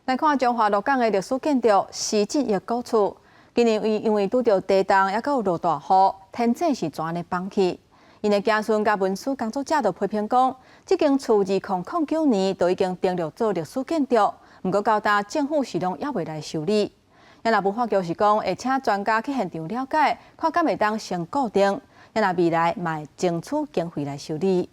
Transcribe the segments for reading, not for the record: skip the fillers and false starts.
來看彰化鹿港的歷史建築施振益古厝，今年因為拄著地動，猶閣有落大雨，天井是全咧崩去。𪜶的子孫佮文史工作者就批評講，這間厝2009年就已經登錄做歷史建築，毋過到今政府是攏猶未來修理。若文化局是講會請專家去現場了解，看敢會當先固定，若未來嘛會爭取經費來修理。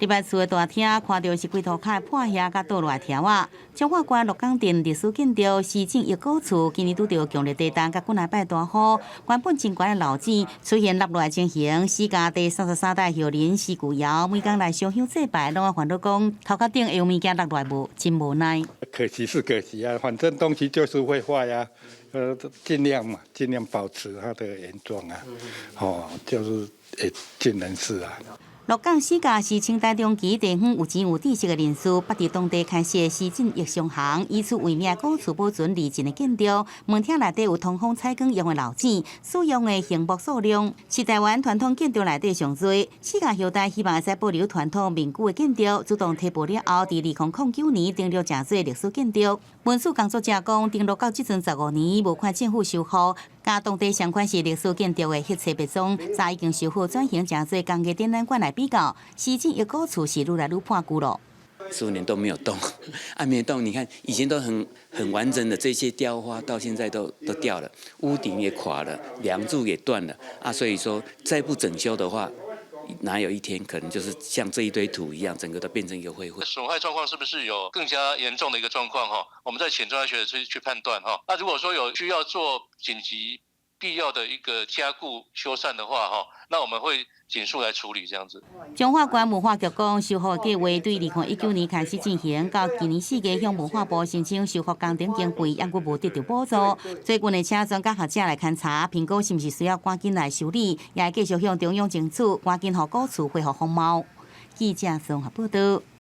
入來厝的大廳，看著是規塗跤的破瓦佮倒落來柱仔。彰化縣鹿港鎮歷史建築施振益古厝，今年拄著強烈地動佮幾禮拜大雨，原本真懸的樓頂出現落落來情形。施家第33代後人施舊堯，每工來燒香祭拜，攏愛煩惱講頭殼頂會有物件落來無，真無奈。可惜是可惜啊，反正東西就是會壞啊，盡量嘛，盡量保持它的原狀啊，哦，就是會盡人事啊。鹿港施家是清代中期地方有錢有知識的人士，捌佇當地開設施振益商行，以此為名古厝保存二進的建築。門廳內底有通風採光用的樓頂，使用的紅木數量是台灣傳統建築內底上濟。施家後代希望會使保留傳統民居的建築，主動提報了後，佇2009年登錄成做歷史建築。文史工作者講，登錄到這陣15年，無看政府修復，佮當地相款是歷史建築的黑冊白鐘，早已經修好轉型成做工藝展覽館來比較，施振益古厝是愈來愈破舊咯。 15年都沒有動，啊，沒動。你看以前都很完整的這些雕花，到現在都掉了，屋頂也垮了，梁柱也斷了，啊，所以說再不整修的話，哪有一天可能就是像這一堆土一樣，整個都變成一個灰灰。損壞狀況是不是有更加嚴重的一個狀況？哈，我們再請專家學者去判斷哈。那如果說有需要做緊急必要的一個加固修繕的話，哈，那我們會盡速來處理這樣子。彰化縣文化局講，修復計劃對2019年開始進行，到今年4月向文化部申請修復工程經費，猶閣無得到補助。最近會請專家學者來勘查，評估是毋是需要趕緊來修理，也會繼續向中央爭取，趕緊予古厝恢復風貌。記者綜合報導。